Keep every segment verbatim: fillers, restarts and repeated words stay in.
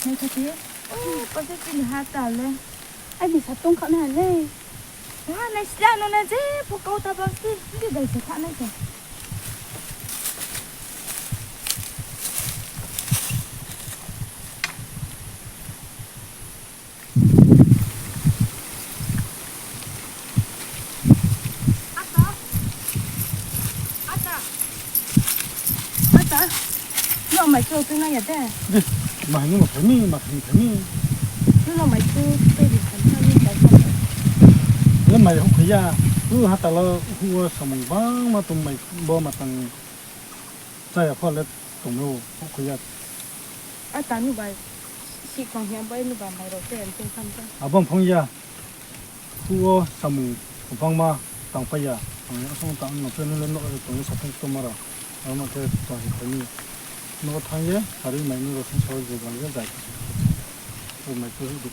Nai kha ti, o, pasa chini ha ta le. Ai, ni sa tong kha na le. Ha, nai sla no na je, pho kau ta ba si, ni dai se kha nai kha. Ata. Ata. Ata. No mai chu tu na ya de. Di, ma ni ma phai mi, ma phai mi, phai mi. No mai chu tu di kan sa ni ka sa. Le mai hu kha ya. Tu ha ta lo hu wo samung bang ma tu mai bo ma tang. Chaya pho le tong no, kho ya. A ta nu bai, si khong hiam bai nu ba mai rao te, te sam te. Abo phung ya. Khu wo samung bangma tang pai ya. Ang asong tang no pe nu le no tong ye sa thung tong ma rao. Abo ma khe tong hi kho ni. No thang ye, sari mai nu rao thung sa je bang ye jai. Ko mai ko hi di.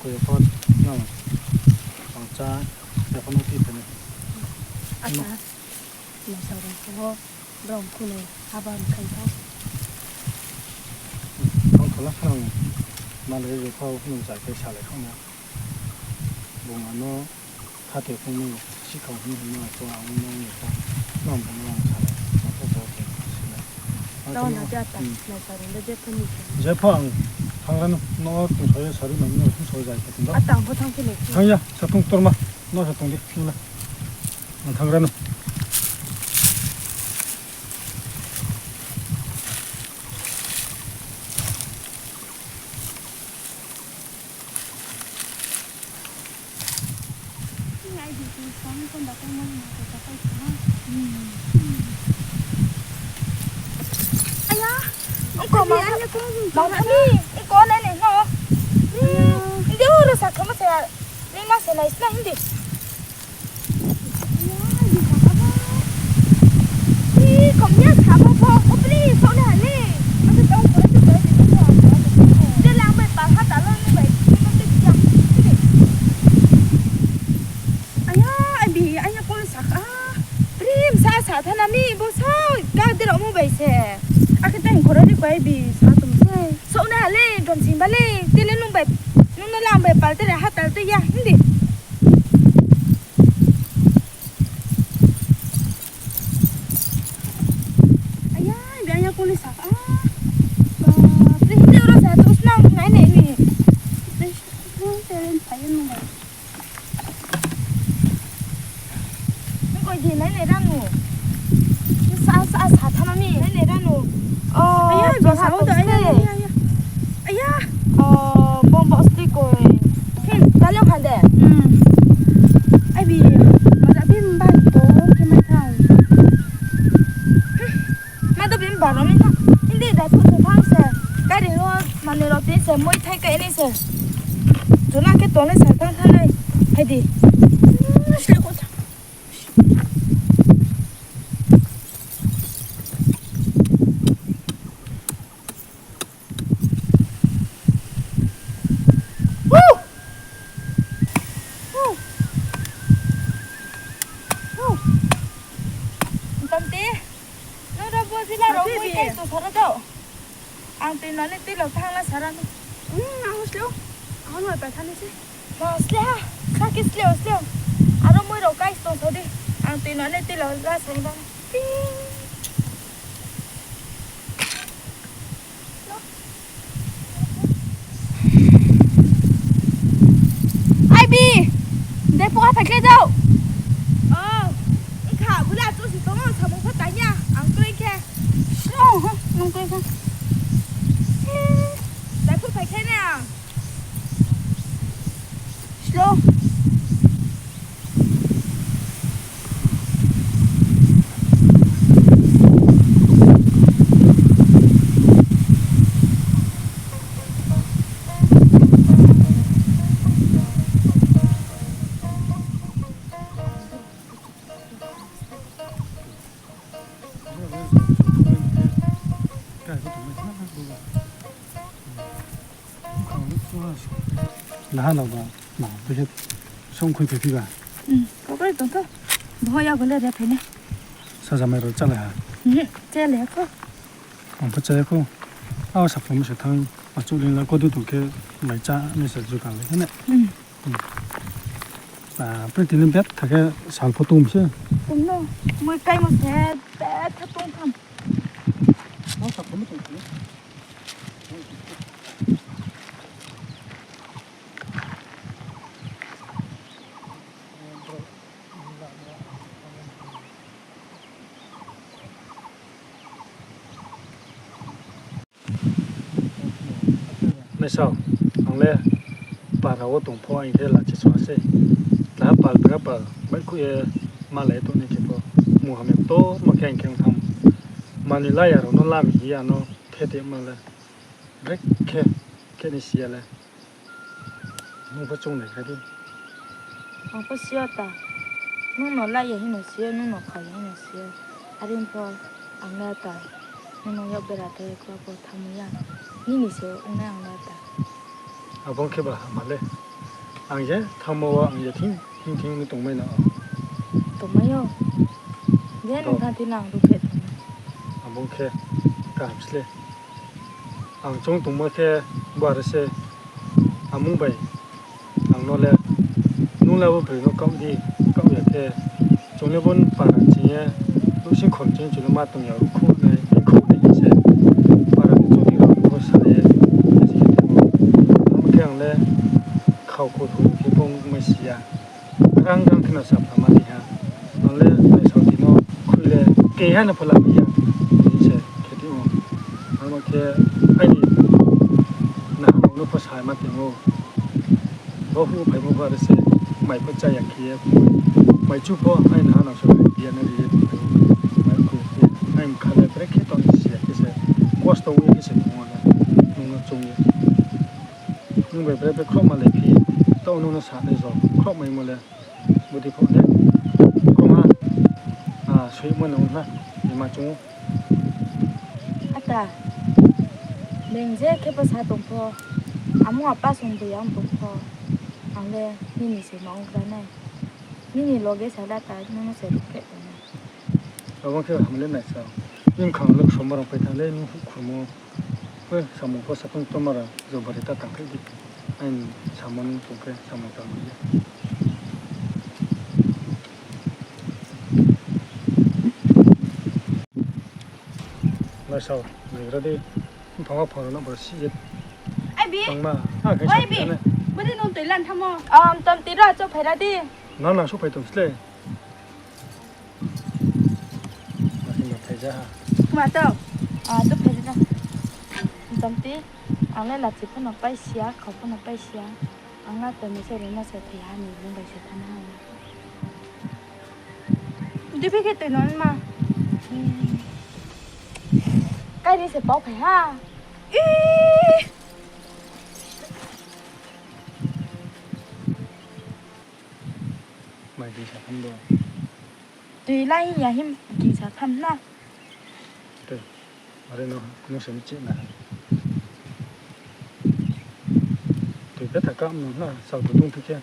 Ko ya pho, no. Ang cha, ya pho no ti pe ni. Ata. Naisao rao pho, brao khunoi haba ni khaing tha. Ang thola khanang, malai je pho khunoi jai khe salai khang na. Bung ano thate phung ni sikhau hing hing ma to ang no ni pho. Nang bung no ang salai, ang pho bo khe sinai. Ang tao na jata, hmm. Naisao rao le je pho ni khe. Je pho ang thangra no, no tong so ye sari nang no tong so jai khe tong do. Ata ang pho thang khe ni. Thang ya, sa tong torma, no sa tong di, no le. Ang thangra no. Aya, ongko ma, ma ni, ongko nai nai no. Hindi oro sa kama sa, ni ma se nai sna hindi. Ih, kom ya sabo pho, o please, sok le ha le. Ate tong pho, ate tong pho, ate tong pho. Je lang bai pal ha ta lo, nung bai, nung bai tiya. Aya, abi, aya kol sa kha. Prim sa sa tha na mi, bo sa, ka de rao mo bai se. Akhe tang khoro di bai bi, sa tum se. Sok le ha le, dom sing ba le, te le nung bai, nung no lang bai pal te le ha tal te ya, hindi. Aya, bi aya kuli sa, ah. Bapre, hindi oro sa, terus nang, nai, nai, ni. Terus, nang, teren, payen, nang, bai. Nang, koi di, nai, nai, ranu. Sa, sa, sa, thanami, nai, nai, ranu. Oh, aya, bi sa, aya, aya, aya. Aya. Oh, bom bos ti koi. Hin, tali khan de. Hmm. Ai bi, maja bi mbai to, ke mai thang. Ma do bi mbai ro ni thang. Hindi dai phu thang se. Gari ho, mani ro ti se, moi thai kai ni se. Jona ke tong le se thang thang nai. Hai di. Hmm, se ko thang. Tante, nung rao bo sila rao mui kai tong sara dou. Ang tui nani tui lo thang la sara ni. Hmm, ang sleo. Ang no pa thani se. Ma sleo, sa ki sleo, sleo. Aro mui rao kai tong so di. Ang tui nani tui lo la sara dou. Ting. Ai bi, dei phuh ha phaikhlai dou. Oh, ongkha, bula chu si tong, samung pho tang ya, ang kroi khe. Slo, nung kroi khe. Dei phuh phaikhlai na. Slo. Naha no ba, ma, bihih song khui phi phi ba. Hmm, kokrai tong kho. Boho ya gole re phai ne. Sa jamai rao chálai ha. Hmm, chálai kho. Ang pho chá ya kho. Ao saphlamo se thanng, achouh le la kodi tong khe mai chá ni se juka le khe ne. Hmm. Hmm. A, pretty ni bet tha khe sal pho tong se. Tong no, moi kaimo se bet tha tong tham. Ao saphlamo tong se. Naisao, ang le para wo tong pho ang khe lachi sua sei. Tlaha pal, tlaha pal, baihkhouh ye malai ye tong ni khe pho. Mungha me to ma khe ang khe ong tham. Mani la ya rao no lami hi ya no khe te ma le. Brekhe, khe ni si ya le. Nung pho choung nai kha di. Ang pho si ya ta. Nung no la ya hing no si ya, nung no kha ya hing no si ya. Are pho ang le ta. Nung no yak bera ta ya kla pho thanng ya. Nini se ong nai ang le ta. Abo khe ba hama le. Ang je thanngmo wo ang je thing thing thing ni tongmai na. Tongmai yo. Je nung thanng thing na ang rukhe tongmai. Abo khe kaham sle. Ang choung tongmo khe bo are se amung bai ang no le, nung le bo broi no kaoh di, kaoh ya khe, chung le bo para ching ye, nouhsing khor ching chung le ma tong ya, khouh nai, khouh nai se, para ni chouhdi rao pho sa ye, abo khe ang le khau khou hu khe pho mai si ya. Rang rang khe no saphlama ni ha. Ang le naisao di no khui le keha no pho la ya. Ni se khe ti o. Abo khe aini naha no pho sa ma tong ou. Bo hu phaimo pho are se mai pho chá ya khe ye. Mai chu pho aini naha no so ya na ri ye. Mai khui khe aini kha le brekhe tong si ya khe se. Kosto wi khe se tong ou na. Nung no choung ye. Nung bai bre bre khroh ma le phi, taoh nung no sa nai jo, khroh maimo le, budi pho le, khroh ha, a, soimo nung ha, ima chung ou. Ata, beng je khe pho sa tong pho, amung apa song bai ang tong pho, ang le nini se ma ongkra nai, nini loge sa da ta, nung no se rukhe tong nai. Abo khe ham le naisao, bini khang le somar rao phai thanng le, nung huhkhurmo. Oi, samung pho saphung tongma rao, jobari ta tangkhe di. Aini samung tong khe samung tang ya. Naisao, naigra di. Mphang wo phang rao no bo si ye. Ai bi. Tangma, a khe ai bi. Bodi nung toi lan thamo. Am, tom tiro achouh phaira di. Na nang souhphai tong sle. Mati ma phaijaha. Kuma to? A, to phaijaha. Jamti, ang le lachi pho no paisiya, khau pho no paisiya. Ang na tongmo se rima se thaiha ni bung bai se thanng ha. Dibi khe toi no ma. Kairi se pau phai ha. Ih! Mai di sa tham do. Tui lai ya him gingsa tham na. Tui, are no, nung se mchi na. Tui betha kam no na, sal bo tong phi khe.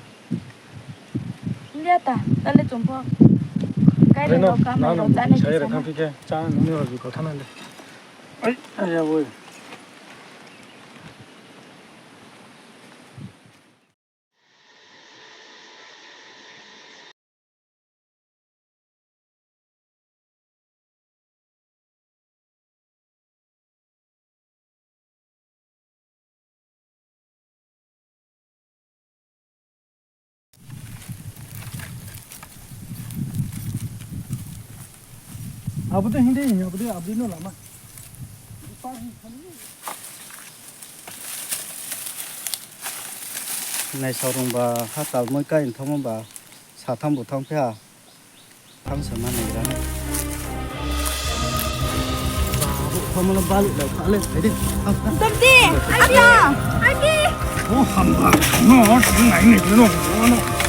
India ta, ta le chung pho. Kai are no, na no, cha nai sa ye re tham phi khe, cha no ni ro bi ko thanng na le. Ai, ai ya boi. Abo de hindi, abo de, abo de no lama. Naisaorung ba ha talmoi kai thangmo ba satham bo thang phi ha. Thang sama nai ra. Thangmo no baluh lai kha le, hai di. Thang, thang. Tomti, ayo, ayo. O hamba, no, nai ni no, no.